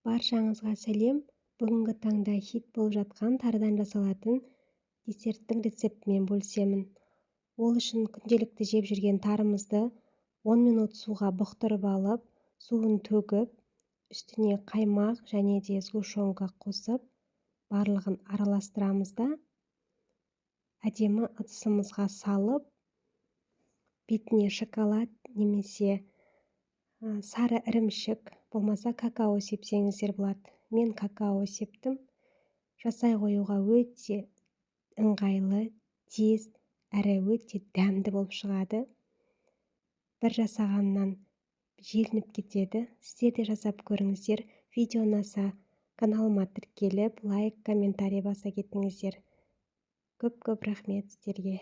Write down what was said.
Баршаңызға сәлем! Бүгінгі таңда хит болып жатқан тарыдан жасалатын десерттің рецептімен бөлісемін. Ол үшін күнделікті жеп жүрген тарымызды 10 минут суға бұқтырып алып, суын төгіп, үстіне қаймақ және де сгущенка қосып, барлығын араластырамыз да, әдемі ыдысымызға салып, бетіне шоколад немесе сары ірімшік, болмаса какао сепсеңіздер болады. Мен какао септім. Жасай қоюға өте ыңғайлы, тез әрі өте дәмді болып шығады. Бір жасағаннан желініп кетеді. Сіздер де жасап көріңіздер. Видео ұнаса, каналыма тіркеліп, лайк, комментарий баса кетіңіздер. Көп көп рахмет сіздерге.